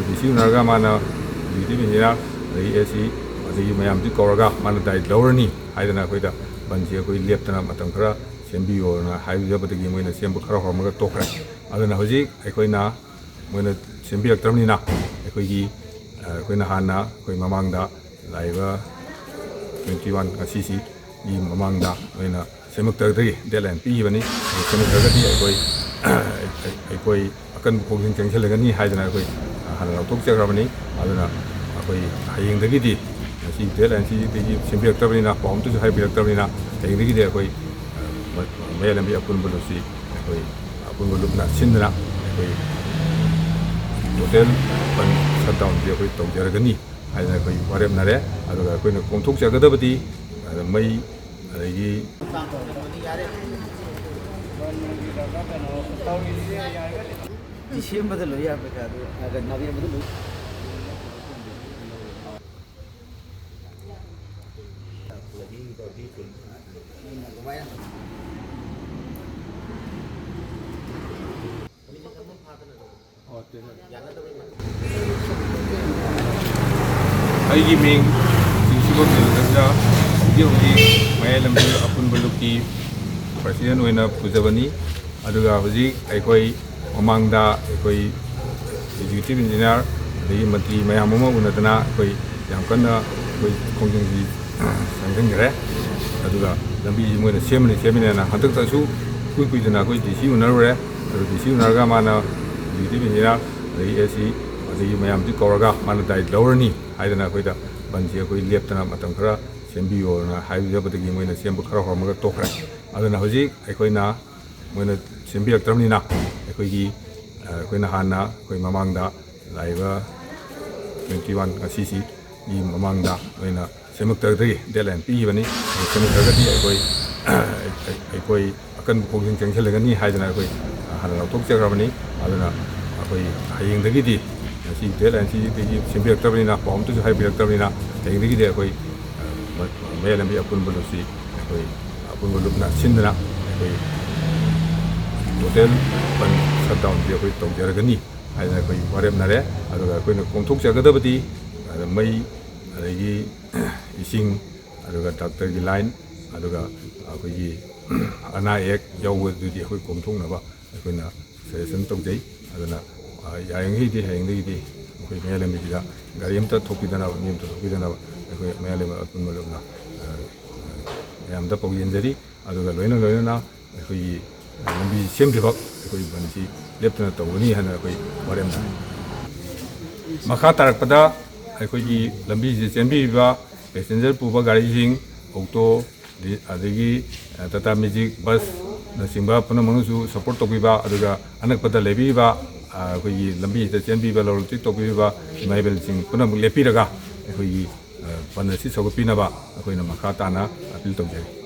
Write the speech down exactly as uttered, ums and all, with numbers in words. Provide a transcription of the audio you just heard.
ꯗꯤ ꯁꯤ ꯎꯅꯔꯒ ꯃꯥꯅ ꯑꯦꯛꯖꯤꯀ꯭ꯌꯨꯇꯤꯚ ꯏꯟꯖꯤꯅꯤꯌꯔ, ꯑꯗꯒꯤ ꯑꯦ ꯁꯤ, ꯑꯗꯒꯤ ꯃꯌꯥꯝꯁꯤ ꯀꯧꯔꯒ ꯃꯥꯅ ꯗꯥꯏꯠ ꯂꯧꯔꯅꯤ ꯍꯥꯏꯗꯅ ꯑꯩꯈꯣꯏꯗ ꯕꯟꯁꯤ ꯑꯩꯈꯣꯏ ꯂꯦꯞꯇꯅ ꯃꯇꯝ ꯈꯔ ꯁꯦꯝꯕꯤꯌꯣꯅ ꯍꯥꯏꯖꯕꯗꯒꯤ ꯃꯣꯏꯅ ꯁꯦꯝꯕ ꯈꯔ ꯍꯧꯔꯝꯃꯒ ꯇꯣꯛꯈ꯭ꯔꯦ꯫ ꯑꯗꯨꯅ ꯍꯧꯖꯤꯛ ꯑꯩꯈꯣꯏꯅ, ꯃꯣꯏꯅ ꯁꯦꯝꯕꯤꯔꯛꯇ꯭ꯔꯕꯅꯤꯅ, ꯑꯩꯈꯣꯏꯒꯤ, ꯑ, ꯑꯩꯈꯣꯏꯅ ꯍꯥꯟꯅ ꯑꯩꯈꯣꯏ ꯃꯃꯥꯡꯗ ꯂꯥꯛꯏꯕ twenty one, ꯉꯁꯤꯁꯤꯒꯤ ꯃꯃꯥꯡꯗ ꯃꯣꯏꯅ ꯁꯦꯝꯃꯛꯇ꯭ꯔꯒꯗꯤ, ꯗꯦꯠꯂꯥꯏꯟ ꯄꯤꯈꯤꯕꯅꯤ, ꯑꯗꯨ ꯁꯦꯝꯃꯛꯇ꯭ꯔꯒꯗꯤ ꯑꯩꯈꯣꯏ, ꯑꯩꯈꯣꯏ ꯑꯀꯟꯕ ꯈꯣꯡꯖꯪ ꯆꯪꯁꯤꯜꯂꯒꯅꯤ ꯍꯥꯏꯗꯅ ꯑꯩꯈꯣꯏ ꯍꯥꯟꯅ ꯂꯥꯎꯊꯣꯛꯆꯈ꯭ꯔꯕꯅꯤ꯫ ꯑꯗꯨꯅ ꯑꯩꯈꯣꯏ ꯍꯌꯦꯡꯗꯒꯤꯗꯤ, ꯉꯁꯤ ꯗꯦꯠꯂꯥꯏꯟꯁꯤꯗꯒꯤ ꯁꯦꯝꯕꯤꯔꯛꯇꯕꯅꯤꯅ, ꯄꯥꯎ ꯑꯝꯇꯁꯨ ꯍꯥꯏꯕꯤꯔꯛꯇꯕꯅꯤꯅ, ꯍꯌꯦꯡꯗꯒꯤꯗꯤ ꯑꯩꯈꯣꯏ ꯃꯌꯥꯏ ꯂꯝꯕꯤ ꯑꯄꯨꯟꯕ ꯂꯨꯞꯁꯤ ꯑꯩꯈꯣꯏ ꯑꯄꯨꯟꯕ ꯂꯨꯞꯅ ꯁꯤꯟꯗꯨꯅ ꯑꯩꯈꯣꯏ ꯇꯣꯇꯦꯜ ꯕꯟ ꯁꯠꯗꯥꯎꯟꯁꯤ ꯑꯩꯈꯣꯏ ꯇꯧꯖꯔꯒꯅꯤ ꯍꯥꯏꯗꯅ ꯑꯩꯈꯣꯏ ꯋꯥꯔꯦꯞꯅꯔꯦ꯫ ꯑꯗꯨꯒ ꯑꯩꯈꯣꯏꯅ ꯀꯣꯝꯊꯣꯛꯆꯒꯗꯕꯗꯤ, ꯑꯗ ꯃꯩ, ꯑꯗꯒꯤ ꯗꯤ ꯁꯤ ꯑꯃꯗ ꯂꯣꯏ ꯌꯥꯕ ꯀꯥꯗꯣ, ꯑ, ꯅꯥꯕꯤ ꯑꯃꯗ ꯂꯣꯏ꯫ ꯑꯩꯒꯤ ꯃꯤꯡ ꯆꯤꯡꯁꯤꯕꯝ ꯅꯤꯂꯀꯟꯇ, ꯍꯧꯖꯤꯛ ꯍꯧꯖꯤꯛ ꯃꯌꯥꯏ ꯂꯝꯕꯤ ꯑꯄꯨꯟꯕ ꯂꯨꯞꯀꯤ ꯄ꯭ꯔꯁꯤꯗꯦꯟ ꯑꯣꯏꯅ ꯄꯨꯖꯕꯅꯤ꯫ ꯑꯗꯨꯒ ꯍꯧꯖꯤꯛ ꯑꯩꯈꯣꯏ ꯃꯃꯥꯡꯗ ꯑꯩꯈꯣꯏ ꯑꯦꯛꯖꯤꯀ꯭ꯌꯨꯇꯤꯚ ꯏꯟꯖꯤꯅꯤꯌꯥꯔ ꯑꯗꯒꯤ ꯃꯟꯇ꯭ꯔꯤ ꯃꯌꯥꯝ ꯑꯃ ꯎꯅꯗꯅ ꯑꯩꯈꯣꯏ ꯌꯥꯝ ꯀꯟꯅ ꯑꯩꯈꯣꯏ ꯈꯣꯡꯖꯪꯁꯤ ꯆꯪꯁꯤꯟꯈ꯭ꯔꯦ꯫ ꯑꯗꯨꯒ ꯂꯝꯕꯤꯁꯤ ꯃꯣꯏꯅ ꯁꯦꯝꯃꯅꯤ ꯁꯦꯝꯃꯅꯤꯅ ꯍꯟꯗꯛꯇꯁꯨ ꯏꯀꯨꯏ ꯀꯨꯏꯗꯅ ꯑꯩꯈꯣꯏ ꯗꯤ ꯁꯤ ꯎꯅꯔꯨꯔꯦ꯫ ꯑꯗꯨ ꯗꯤ ꯁꯤ ꯎꯅꯔꯒ ꯃꯥꯅ ꯑꯦꯛꯖꯤꯀ꯭ꯌꯨꯇꯤꯚ ꯏꯟꯖꯤꯅꯤꯌꯥꯔ ꯑꯗꯒꯤ ꯑꯦ ꯁꯤ, ꯑꯗꯒꯤ ꯃꯌꯥꯝꯁꯤ ꯀꯧꯔꯒ ꯃꯥꯅ ꯗꯥꯏꯠ ꯂꯧꯔꯅꯤ ꯍꯥꯏꯗꯅ ꯑꯩꯈꯣꯏꯗ ꯕꯟꯁꯤ ꯑꯩꯈꯣꯏ ꯂꯦꯞꯇꯅ ꯃꯇꯝ ꯈꯔ ꯁꯦꯝꯕꯤꯌꯣꯅ ꯍꯥꯏꯖꯕꯗꯒꯤ ꯃꯣꯏꯅ ꯁꯦꯝꯕ ꯈꯔ ꯍꯧꯔꯝꯃꯒ ꯇꯣꯛꯈ꯭ꯔꯦ꯫ ꯑꯗꯨꯅ ꯍꯧꯖꯤꯛ ꯑꯩꯈꯣꯏꯅ, ꯃꯣꯏꯅ ꯁꯦꯝꯕꯤꯔꯛꯇ꯭ꯔꯕꯅꯤꯅ ꯑꯩꯈꯣꯏꯒꯤ, ꯑ, ꯑꯩꯈꯣꯏꯅ ꯍꯥꯟꯅ ꯑꯩꯈꯣꯏ ꯃꯃꯥꯡꯗ ꯂꯥꯛꯏꯕ twenty one, ꯉꯁꯤꯁꯤꯒꯤ ꯃꯃꯥꯡꯗ ꯃꯣꯏꯅ ꯁꯦꯝꯃꯛꯇ꯭ꯔꯒꯗꯤ ꯗꯦꯠꯂꯥꯏꯟ ꯄꯤꯈꯤꯕꯅꯤ꯫ ꯑꯗꯨ ꯁꯦꯝꯃꯛꯇ꯭ꯔꯒꯗꯤ ꯑꯩꯈꯣꯏ, ꯑꯩꯈꯣꯏ ꯑꯀꯟꯕ ꯈꯣꯡꯖꯪ ꯆꯪꯁꯤꯜꯂꯒꯅꯤ ꯍꯥꯏꯗꯅ ꯑꯩꯈꯣꯏ ꯍꯥꯟꯅ ꯂꯥꯎꯊꯣꯛꯆꯈ꯭ꯔꯕꯅꯤ꯫ ꯑꯗꯨꯅ ꯑꯩꯈꯣꯏ ꯍꯌꯦꯡꯗꯒꯤꯗꯤ, ꯉꯁꯤ ꯗꯦꯠꯂꯥꯏꯟꯁꯤꯗꯒꯤ ꯁꯦꯝꯕꯤꯔꯛꯇ꯭ꯔꯕꯅꯤꯅ, ꯄꯥꯎ ꯑꯝꯇꯁꯨ ꯍꯥꯏꯕꯤꯔꯛꯇ꯭ꯔꯕꯅꯤꯅ, ꯍꯌꯦꯡꯗꯒꯤꯗꯤ ꯑꯩꯈꯣꯏ ꯃꯌꯥꯏ ꯂꯝꯕꯤ ꯑꯄꯨꯟꯕ ꯂꯨꯞꯁꯤ ꯑꯩꯈꯣꯏ ꯑꯄꯨꯟꯕ ꯂꯨꯞꯅ ꯁꯤꯟꯗꯨꯅ ꯑꯩꯈꯣꯏ ꯇꯣꯇꯦꯜ ꯕꯟ ꯁꯠꯗꯥꯎꯟꯁꯤ ꯑꯩꯈꯣꯏ ꯇꯧꯖꯔꯒꯅꯤ ꯍꯥꯏꯅ ꯑꯩꯈꯣꯏ ꯋꯥꯔꯦꯞꯅꯔꯦ꯫ ꯑꯗꯨꯒ ꯑꯩꯈꯣꯏꯅ ꯀꯣꯝꯊꯣꯛꯆꯒꯗꯕꯗꯤ, ꯑ, ꯃꯩ, ꯑꯗꯒꯤ ꯏꯁꯤꯡ, ꯑꯗꯨꯒ ꯗꯥꯛꯇꯔꯒꯤ ꯂꯥꯏꯟ, ꯑꯗꯨꯒ ꯑꯩꯈꯣꯏꯒꯤ ꯑꯅꯥ ꯑꯌꯦꯛ ꯌꯥꯎꯕꯗꯨꯗꯤ ꯑꯩꯈꯣꯏ ꯀꯣꯝꯊꯣꯛꯅꯕ ꯑꯩꯈꯣꯏꯅ ꯁꯖꯦꯁꯟ ꯇꯧꯖꯩ꯫ ꯑꯗꯨꯅ, ꯑ, ꯌꯥꯔꯤꯉꯩꯗꯤ ꯍꯌꯦꯡꯗꯒꯤꯗꯤ ꯑꯩꯈꯣꯏ ꯃꯌꯥꯏ ꯂꯝꯕꯤꯁꯤꯗ ꯒꯥꯔꯤ ꯑꯝꯇ ꯊꯣꯛꯄꯤꯗꯅꯕ, ꯃꯤ ꯑꯝꯇ ꯊꯣꯛꯄꯤꯗꯅꯕ ꯑꯩꯈꯣꯏ ꯃꯌꯥꯏ ꯂꯝꯕꯤ ꯑꯄꯨꯟꯕ ꯂꯨꯞꯅ, ꯑ, ꯃꯌꯥꯝꯗ ꯄꯥꯎꯖꯦꯟꯖꯔꯤ꯫ ꯑꯗꯨꯒ ꯂꯣꯏꯅ ꯂꯣꯏꯅꯅ ꯑꯩꯈꯣꯏꯒꯤ ꯂꯝꯕꯤ ꯁꯦꯝꯗ꯭ꯔꯤꯐꯥꯎ ꯑꯩꯈꯣꯏ ꯕꯟꯁꯤ ꯂꯦꯞꯇꯅ ꯇꯧꯒꯅꯤ ꯍꯥꯏꯅ ꯑꯩꯈꯣꯏ ꯋꯥꯔꯦꯞꯅꯔꯤ꯫ ꯃꯈꯥ ꯇꯥꯔꯛꯄꯗ ꯑꯩꯈꯣꯏꯒꯤ ꯂꯝꯕꯤꯁꯤꯗ ꯆꯦꯟꯕꯤꯔꯤꯕ ꯄꯦꯁꯦꯟꯖꯔ ꯄꯨꯕ ꯒꯥꯔꯤꯁꯤꯡ, ꯑꯣꯛꯇꯣ, ꯑꯗꯒꯤ, ꯑ, ꯇꯥꯇꯥ ꯃꯦꯖꯤꯛ, ꯕꯁꯅꯆꯤꯡꯕ ꯄꯨꯝꯅꯃꯛꯅꯁꯨ ꯁꯄꯣꯔꯠ ꯇꯧꯕꯤꯕ, ꯑꯗꯨꯒ ꯑꯅꯛꯄꯗ ꯂꯩꯕꯤꯔꯤꯕ, ꯑ, ꯑꯩꯈꯣꯏꯒꯤ ꯂꯝꯕꯤꯁꯤꯗ ꯆꯦꯟꯕꯤꯕ, ꯂꯂꯣꯟ ꯏꯇꯤꯛ ꯇꯧꯕꯤꯔꯤꯕ ꯏꯃꯥ ꯏꯕꯦꯜꯁꯤꯡ ꯄꯨꯝꯅꯃꯛ ꯂꯦꯞꯄꯤꯔꯒ ꯑꯩꯈꯣꯏꯒꯤ, ꯑ, ꯕꯟ ꯑꯁꯤ ꯁꯧꯒꯠꯄꯤꯅꯕ ꯑꯩꯈꯣꯏꯅ ꯃꯈꯥ ꯇꯥꯅ ꯑꯄꯤꯜ ꯇꯧꯖꯔꯤ꯫